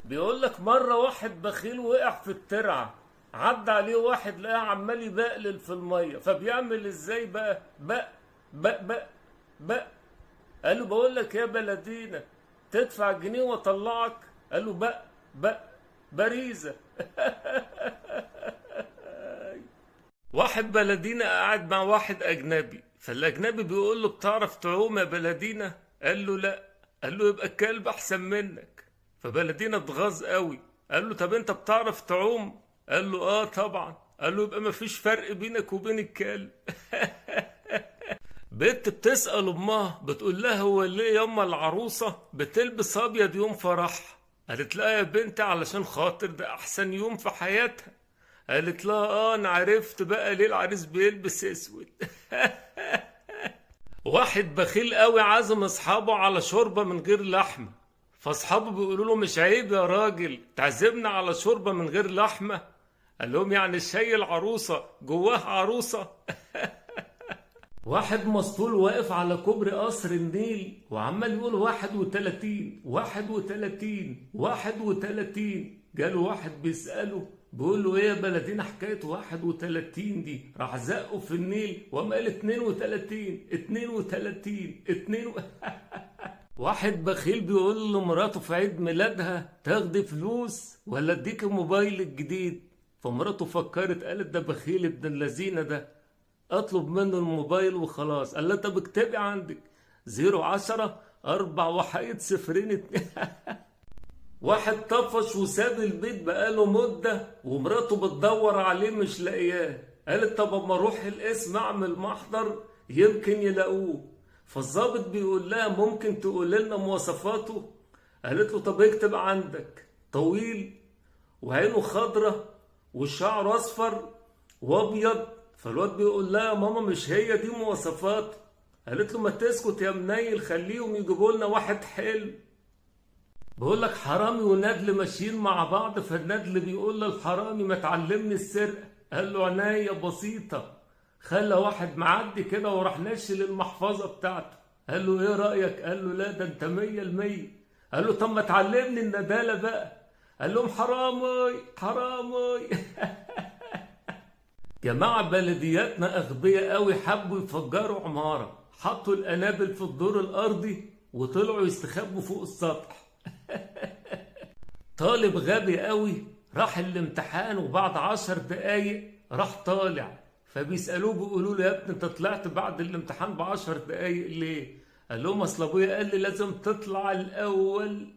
بيقول لك مرة واحد بخيل وقع في الترعة، عدى عليه واحد لقاه عمال يبقلل في المية، فبيعمل ازاي بقى؟ بق بق بق بق. قال له بقول لك يا بلدينا تدفع جنيه واطلعك؟ قال له بق بق باريزة. واحد بلدينا قاعد مع واحد أجنبي، فالأجنبي بيقول له بتعرف تعوم يا بلدينا؟ قال له لا. قال له يبقى الكلب أحسن منك. فبلدينا اتغاظ قوي، قال له طب أنت بتعرف تعوم؟ قال له آه طبعا. قال له يبقى مفيش فرق بينك وبين الكلب. بنت بتسأل أمها بتقول لها هو ليه ياما العروسة بتلبس أبيض يوم فرحها؟ قالت لها يا بنتي علشان خاطر ده أحسن يوم في حياتها. قالت لها آه أنا عرفت بقى ليه العريس بيلبس أسود. واحد بخيل قوي عازم أصحابه على شوربة من غير لحمة، فأصحابه بيقولوا له مش عيب يا راجل تعزمنا على شوربة من غير لحمة؟ قال لهم يعني شاي العروسة جواه عروسة. واحد مسطول واقف على كوبري قصر النيل وعمال يقول 31 31 31. جاله واحد بيسأله بيقول له ايه يا بلدينا حكاية 31 دي؟ راح زقه في النيل وقام قال 32 32 2. واحد بخيل بيقول لمراته في عيد ميلادها تاخدي فلوس ولا اديك الموبايل الجديد؟ فمراته فكرت قالت ده بخيل ابن اللذينه ده، اطلب منه الموبايل وخلاص. قال لها طب اكتبي عندك 010 4 1 0 2. واحد طفش وساب البيت بقاله مدة ومراته بتدور عليه مش لاقياه، قالت طب اما اروح القسم اعمل محضر يمكن يلاقوه. فالظابط بيقول لها ممكن تقول لنا مواصفاته؟ قالت له طب اكتب عندك، طويل وعينه خضرة وشعره اصفر وابيض. فالواد بيقول لها يا ماما مش هي دي مواصفاته. قالت له ما تسكت يا منيل، خليهم يجيبوا لنا واحد حلو. بقول لك حرامي وندل ماشيين مع بعض، فالندل بيقول للحرامي ما تعلمني السرقه؟ قال له عناية بسيطه. خلى واحد معدي كده وراح ناشل المحفظه بتاعته، قال له ايه رايك؟ قال له لا ده انت 100%. قال له طب ما تعلمني الندالة بقى. قال لهم حرامي حرامي. جماعة بلدياتنا أغبياء قوي، حبوا يفجروا عمارة، حطوا القنابل في الدور الأرضي وطلعوا يستخبوا فوق السطح. طالب غبي قوي راح الامتحان وبعد 10 دقايق راح طالع، فبيسألوه بيقولوا له يا ابني انت طلعت بعد الامتحان ب10 دقايق ليه؟ قال لهم اصل ابويا قال لي لازم تطلع الأول.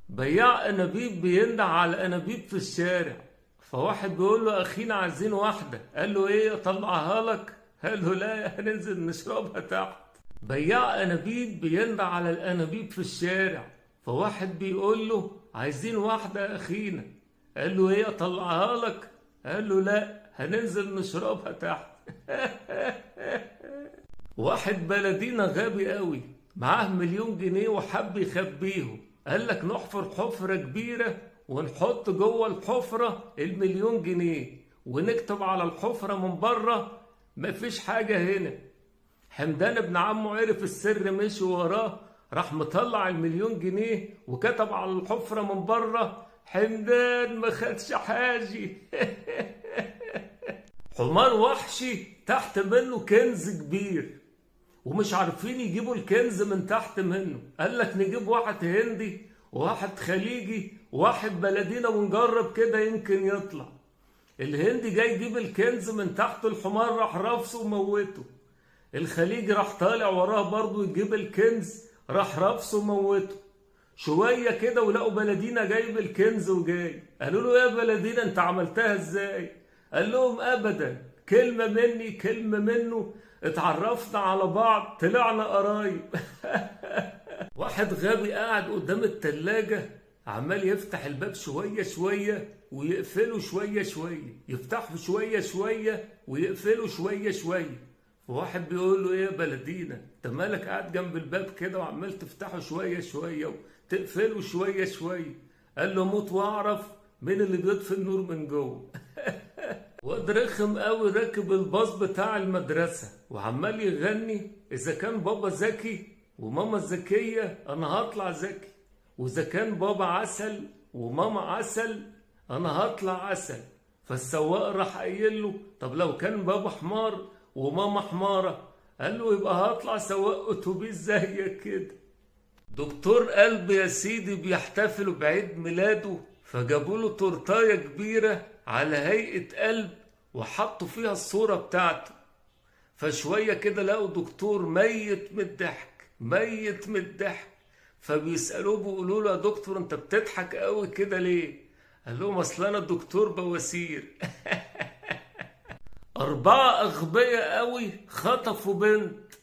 بياع أنابيب بيندع على أنابيب في الشارع، فواحد بيقول له اخينا عايزين واحده، قال له ايه اطلعها لك؟ قال له لا هننزل نشربها تحت. بياع انابيب بيندع على الانابيب في الشارع، فواحد بيقول له عايزين واحده يا اخينا، قال له ايه اطلعها لك؟ قال له لا هننزل نشربها تحت. واحد بلدينا غبي قوي معاه 1,000,000 جنيه وحب يخبيهم، قال لك نحفر حفره كبيره ونحط جوه الحفرة 1,000,000 جنيه ونكتب على الحفرة من بره مفيش حاجة هنا. حمدان ابن عمه عرف السر مشي وراه، راح مطلع 1,000,000 جنيه وكتب على الحفرة من بره حمدان ما خدش حاجة. حمار وحشي تحت منه كنز كبير ومش عارفين يجيبوا الكنز من تحت منه، قال لك نجيب واحد هندي وواحد خليجي وواحد بلدينا ونجرب كده يمكن يطلع. الهندي جاي يجيب الكنز من تحت الحمار راح رفسه وموته. الخليجي راح طالع وراه برضه يجيب الكنز راح رفسه وموته. شوية كده ولقوا بلدينا جايب الكنز وجاي، قالوا له يا بلدينا انت عملتها ازاي؟ قال لهم ابدا، كلمة مني كلمة منه، اتعرفنا على بعض طلعنا قرايب. واحد غبي قاعد قدام التلاجة عمال يفتح الباب شوية شوية ويقفله شوية شوية، يفتحه شوية شوية ويقفله شوية شوية. فواحد بيقول له ايه يا بلدينا انت مالك قاعد جنب الباب كده وعمال تفتحه شوية شوية وتقفله شوية شوية؟ قال له موت واعرف مين اللي بيطفي النور من جوه. واد رخم قوي راكب الباص بتاع المدرسة وعمال يغني اذا كان بابا ذكي وماما ذكية انا هطلع ذكي، وإذا كان بابا عسل وماما عسل أنا هطلع عسل. فالسواق راح قايل له طب لو كان بابا حمار وماما حمارة؟ قال له يبقى هطلع سواق أتوبيس زيك كده. دكتور قلب يا سيدي بيحتفلوا بعيد ميلاده، فجابوا له تورتايه كبيرة على هيئة قلب وحطوا فيها الصورة بتاعته. فشوية كده لقوا دكتور ميت من الضحك، ميت من الضحك. فبيسألوه بيقولوا له يا دكتور انت بتضحك قوي كده ليه؟ قال لهم اصل انا الدكتور بواسير. 4 أغبياء قوي خطفوا بنت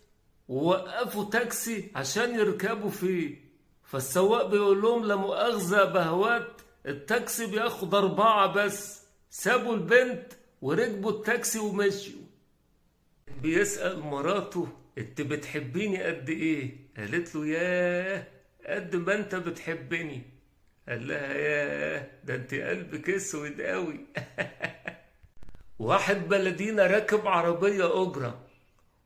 ووقفوا تاكسي عشان يركبوا فيه. فالسواق بيقول لهم لا مؤاخذة بهوات، التاكسي بياخد 4 بس. سابوا البنت وركبوا التاكسي ومشيوا. بيسأل مراته انت بتحبيني قد ايه؟ قالت له ياه قد ما انت بتحبني. قال لها ياه ده انت قلبك اسود قوي. واحد بلدينا راكب عربية أجرة،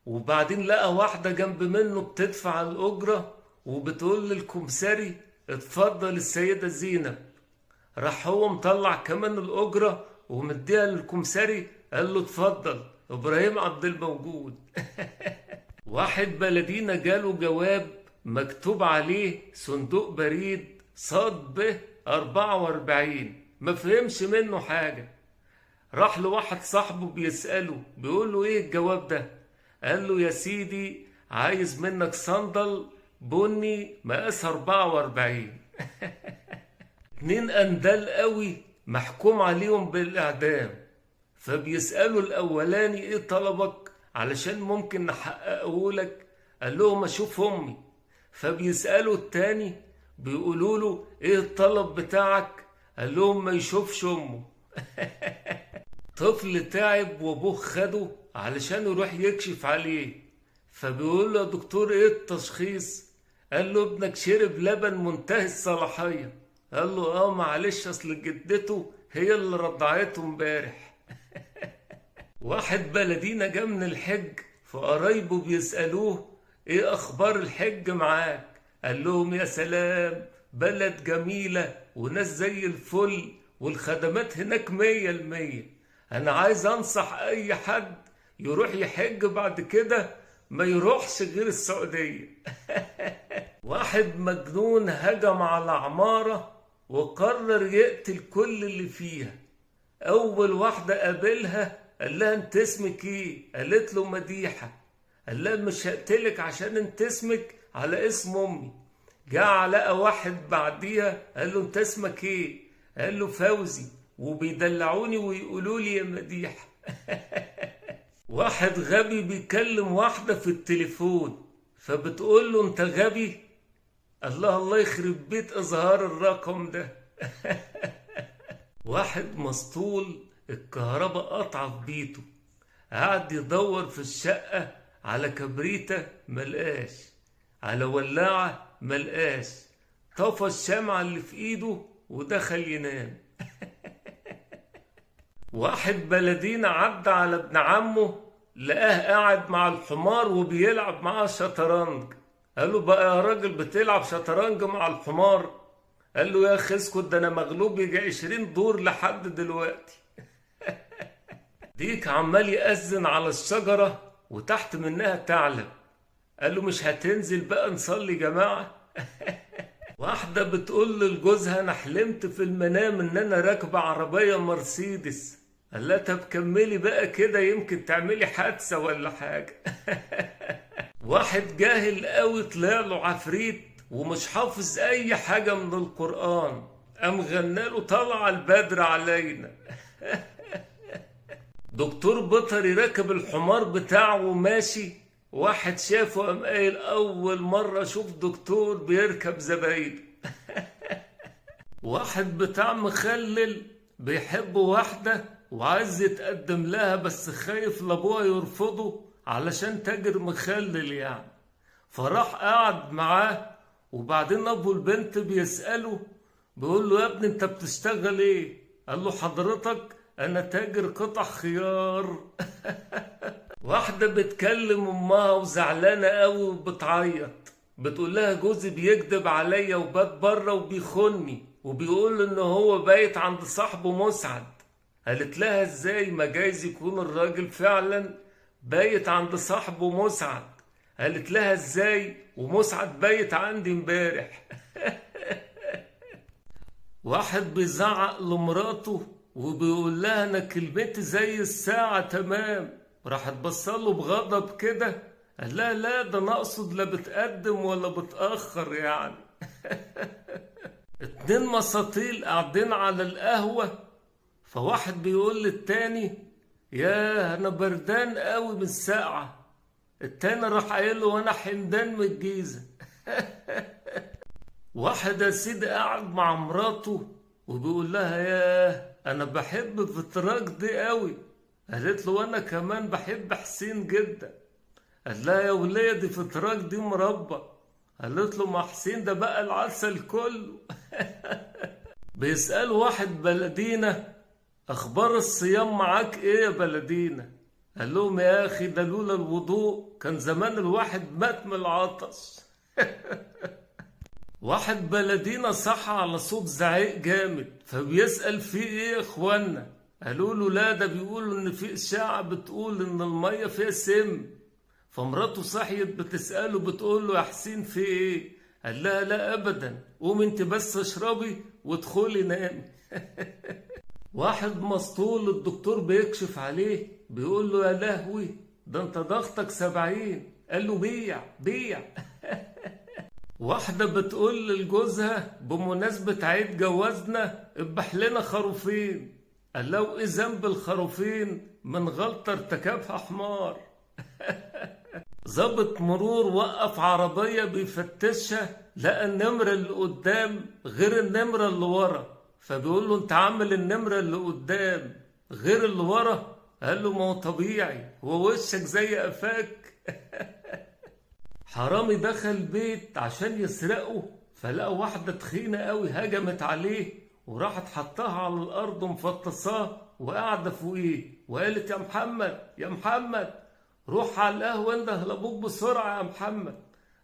وبعدين لقى واحدة جنب منه بتدفع الأجرة وبتقول للكمساري اتفضل السيدة زينب. راح هو مطلع كمان الأجرة ومديها للكمساري قال له اتفضل إبراهيم عبد الموجود. واحد بلدينا جاله جواب مكتوب عليه صندوق بريد صاد ب 44، ما فهمش منه حاجة. راح لواحد صاحبه بيسأله بيقول له ايه الجواب ده؟ قال له يا سيدي عايز منك صندل بني مقاس 44. 2 أندال قوي محكوم عليهم بالإعدام، فبيسألوا الأولاني ايه طلبك علشان ممكن نحققه لك؟ قال لهم اشوف امي. فبيسألوا التاني بيقولوا له ايه الطلب بتاعك؟ قال لهم ما يشوفش امه. طفل تعب وابوه خده علشان يروح يكشف عليه، فبيقول له يا دكتور ايه التشخيص؟ قال له ابنك شرب لبن منتهي الصلاحية. قال له اه معلش اصل جدته هي اللي رضعته امبارح. واحد بلدينا جه من الحج، فقرايبه بيسألوه ايه اخبار الحج معاك؟ قال لهم يا سلام بلد جميلة وناس زي الفل والخدمات هناك 100%. انا عايز انصح اي حد يروح يحج بعد كده ما يروحش غير السعودية. واحد مجنون هجم على عمارة وقرر يقتل كل اللي فيها. اول واحدة قابلها قال لها انت اسمك ايه؟ قالت له مديحة. قال لها مش هقتلك عشان انت اسمك على اسم امي. جاء لقى واحد بعديها قال له انت اسمك ايه؟ قال له فوزي، وبيدلعوني ويقولوا لي يا مديحة. واحد غبي بيكلم واحدة في التليفون فبتقول له انت غبي؟ الله الله يخرب بيت اظهار الرقم ده. واحد مسطول الكهرباء قطعة في بيته، قعد يدور في الشقة على كبريتة ملقاش، على ولاعة ملقاش، طفى الشمعة اللي في ايده ودخل ينام. واحد بلدينا عدى على ابن عمه لقاه قاعد مع الحمار وبيلعب معاه شطرنج. قال له بقى يا راجل بتلعب شطرنج مع الحمار؟ قال له يا اخي اسكت ده انا مغلوب يجي 20 دور لحد دلوقتي. ديك عمال يأذن على الشجرة وتحت منها ثعلب، قال له مش هتنزل بقى نصلي جماعة؟ واحدة بتقول لجوزها انا حلمت في المنام ان انا راكبة عربية مرسيدس. قال لها طب كملي بقى كده يمكن تعملي حادثة ولا حاجة. واحد جاهل قوي طلع له عفريت ومش حافظ اي حاجة من القرآن، قام غناله طلع البدر علينا. دكتور بيطري راكب الحمار بتاعه وماشي، واحد شافه قام قايل اول مرة اشوف دكتور بيركب زبايده. واحد بتاع مخلل بيحب واحدة وعايز يتقدم لها بس خايف لابوها يرفضه علشان تاجر مخلل يعني، فراح قعد معاه. وبعدين ابو البنت بيسأله بيقول له يا ابني انت بتشتغل ايه؟ قال له حضرتك انا تاجر قطع خيار. واحدة بتكلم امها وزعلانة قوي وبتعيط، بتقول لها جوزي بيكذب عليا وبات بره وبيخوني وبيقول ان هو بايت عند صاحبه مسعد. قالت لها ازاي؟ ما جايز يكون الراجل فعلا بايت عند صاحبه مسعد. قالت لها ازاي ومسعد بايت عندي امبارح؟ واحد بيزعق لمراته وبيقول لها انا كلمتي زي الساعة تمام. راحت بصله بغضب كده، قال لها لا ده انا اقصد لا بتقدم ولا بتأخر يعني. 2 مساطيل قاعدين على القهوة، فواحد بيقول للتاني ياه انا بردان قوي من الساعة. التاني راح قايل له وانا حمدان من الجيزة. واحد يا سيدي قاعد مع مراته وبيقول لها ياه انا بحب فتراك دي قوي. قالت له وانا كمان بحب حسين جدا. قال لها يا ولية دي فتراك دي مربى. قالت له ما حسين ده بقى العسل كله. بيسأل واحد بلدينا اخبار الصيام معاك ايه يا بلدينا؟ قال لهم يا اخي ده لولا الوضوء كان زمان الواحد مات من العطش. واحد بلدينا صحى على صوت زعيق جامد، فبيسأل فيه ايه يا اخوانا؟ قالوا له لا ده بيقولوا ان في اشاعة بتقول ان المية فيها سم. فمراته صحيت بتسأله بتقول له يا حسين في ايه؟ قال لها لا ابدا، قوم انت بس اشربي وادخلي نامي. واحد مسطول الدكتور بيكشف عليه بيقول له يا لهوي ده انت ضغطك 70. قال له بيع بيع. واحدة بتقول لجوزها بمناسبة عيد جوازنا اذبح لنا خروفين. قال له ايه ذنب الخروفين من غلطة ارتكبها حمار؟ ظابط مرور وقف عربية بيفتشها، لقى النمرة اللي قدام غير النمرة اللي ورا، فبيقول له انت عامل النمرة اللي قدام غير اللي ورا؟ قال له ما هو طبيعي، هو وشك زي قفاك. حرامي دخل بيت عشان يسرقه، فلقى واحدة تخينة قوي هجمت عليه وراحت حطها على الأرض ومفطساه وقاعدة فوقيه وقالت يا محمد يا محمد روح على القهوة انده لأبوك بسرعة يا محمد.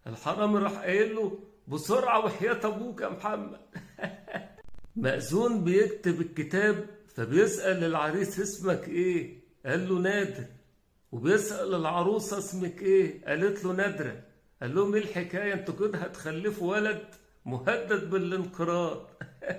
الحرامي راح قايل له بسرعة وحياة أبوك يا محمد. مأذون بيكتب الكتاب فبيسأل العريس اسمك ايه؟ قال له نادر. وبيسأل العروسة اسمك ايه؟ قالت له نادرة. قال لهم ايه الحكاية انتوا كده هتخلفوا ولد مهدد بالانقراض.